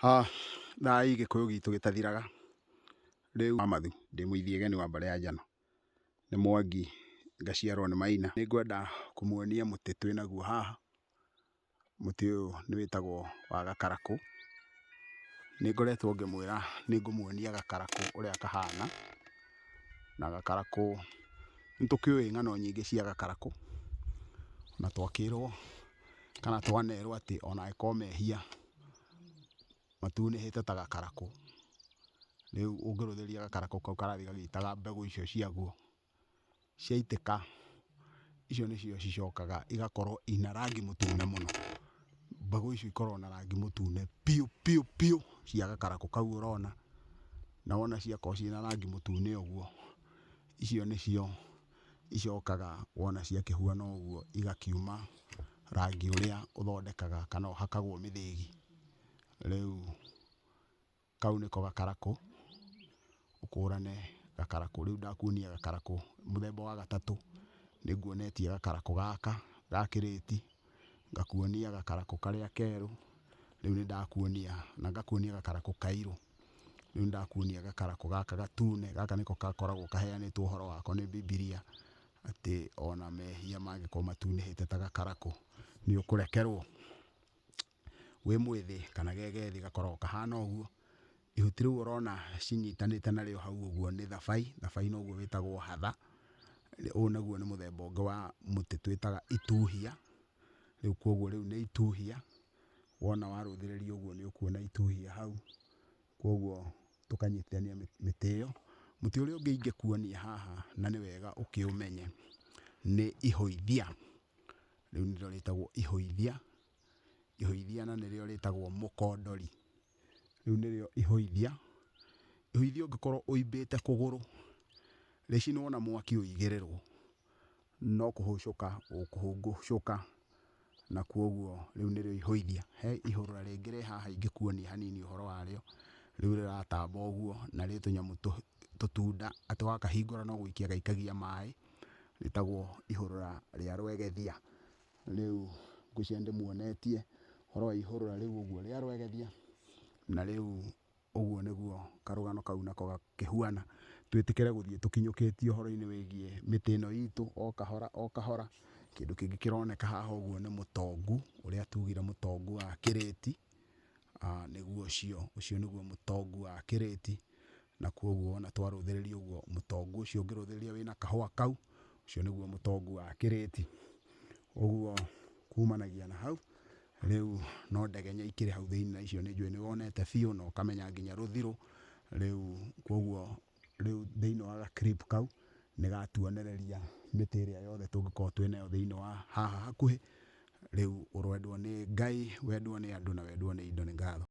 Thai Gĩkũyũ gitũ gĩtathiraga. Rĩu Amathu ndĩ mũithiegeni wa mbarĩ ya Njano, nĩ Mwangi ngaciarwo nĩ Maina. Nĩ ngwenda kũmuonia mũtĩ twĩnaguo haha, mũtĩ ũyũ nĩ wĩtagwo wa gakarakũ. Nĩ ngoretwo ngĩmwĩra nĩ ngũmuonia gakarakũ ũrĩa kahana, na gakarakũ nĩ tũkĩũĩ ng'ano nyingĩ cia gakarakũ, na twakĩrwo kana twanerwo atĩ ona angĩkorwo mehia matunĩhĩte ta gakarakũ, rĩu ũngĩrũthĩrĩria gakarakũ kau karathiĩ gagĩitaga mbegũ icio ciaguo, ciaitĩka icio nĩcio cicokaga igakorwo ina rangi mũtune mũno. Mbegũ icio ikoragwo na rangi mũtune biũ biũ biũ cia gakarakũ kau ũrona, na wona ciakorwo ciĩna rangi mũtune ũguo, icio nĩcio icokaga wona ciakĩhuana ũguo igakiuma rangi ũrĩa ũthondekaga kana ũhakagwo mĩthĩgi. Rĩu kau nĩko gakarakũ, ũkũrane gakarakũ. Rĩu ndakuonia gakarakũ mũthemba wa gatatũ, nĩ nguonetie gakarakũ gaka ga kĩrĩti, ngakuonia gakarakũ karĩa kerũ, rĩu nĩ ndakuonia na ngakuonia gakarakũ kairũ, rĩu nĩ ndakuonia gakarakũ gaka gatune, gaka nĩko gakoragwo kaheanĩtwo ũhoro wako nĩ Bibilia, atĩ ona mehia mangĩkorwo matunĩhĩte ta gakarakũ, nĩ ũkũrekerwo. Wĩ mwĩthĩ kana ge gethĩ gakoragwo kahana ũguo. Ihuti rĩu ũrona cinyitanĩte narĩo hau ũguo nĩ thabai, thabai noguo wĩtagwo hatha. Ũyũ naguo nĩ mũthemba ũngĩ wa mũtĩ twĩtaga ituhia, rĩu koguo rĩu nĩ ituhia, wona warũthĩrĩria ũguo nĩ ũkuona ituhia hau, koguo tũkanyitithania mĩtĩ ĩyo. Mũtĩ ũrĩa ũngĩ ingĩkuonia haha na nĩ wega ũkĩũmenye nĩ ihũithia, rĩu nĩrĩo rĩtagwo ihũithia, ihũithia na nĩrĩo rĩtagwo mũkondori, rĩu nĩrĩo ihũithia. Ihũithia ũngĩkorwo ũimbĩte kũgũrũ, rĩcinwo na mwaki ũigĩrĩrwo, no kũhũcũka ũkũhũngũcũka, na koguo rĩu nĩrĩo ihũithia. He ihũrũra rĩngĩ rĩ haha ingĩkuonia hanini ũhoro warĩo, rĩu rĩratamba ũguo na rĩ tũnyamũ tũtunda atĩ wakahingũra no gũikia gaikagia maĩ, rĩtagwo ihũrũra rĩa rwegethia. Rĩu ngwĩciria nĩ ndĩmuonetie ũhoro wa ihũrũra rĩu ũguo rĩa rwegethia, na rĩu ũguo nĩguo karũgano kau nako gakĩhuana. Twĩtĩkĩre gũthiĩ tũkinyũkĩtie ũhoro-inĩ wĩgiĩ mĩtĩ ĩno itũ o kahora o kahora. Kĩndũ kĩngĩ kĩroneka haha ũguo nĩ mũtongu, ũrĩa tugire mũtongu wa kĩrĩti, nĩguo ũcio, ũcio nĩguo mũtongu wa kĩrĩti, na koguo wona twarũthĩrĩria ũguo mũtongu ũcio ũngĩrũthĩrĩria wĩna kahũa kau, ũcio nĩguo mũtongu wa kĩrĩti. Ũguo kumanagia na hau, rĩu no ndegenya ikĩrĩ hau thĩinĩ na icio nĩ njũĩ nĩ wonete biũ na ũkamenya nginya rũthirũ, rĩu koguo rĩu thĩinĩ wa ga clip kau nĩ gatuonereria mĩtĩ ĩrĩa yothe tũngĩkorwo twĩnayo thĩinĩ wa haha hakuhĩ, rĩu ũrwendwo nĩ Ngai, wendwo nĩ andũ na wendwo nĩ indo nĩ ngatho.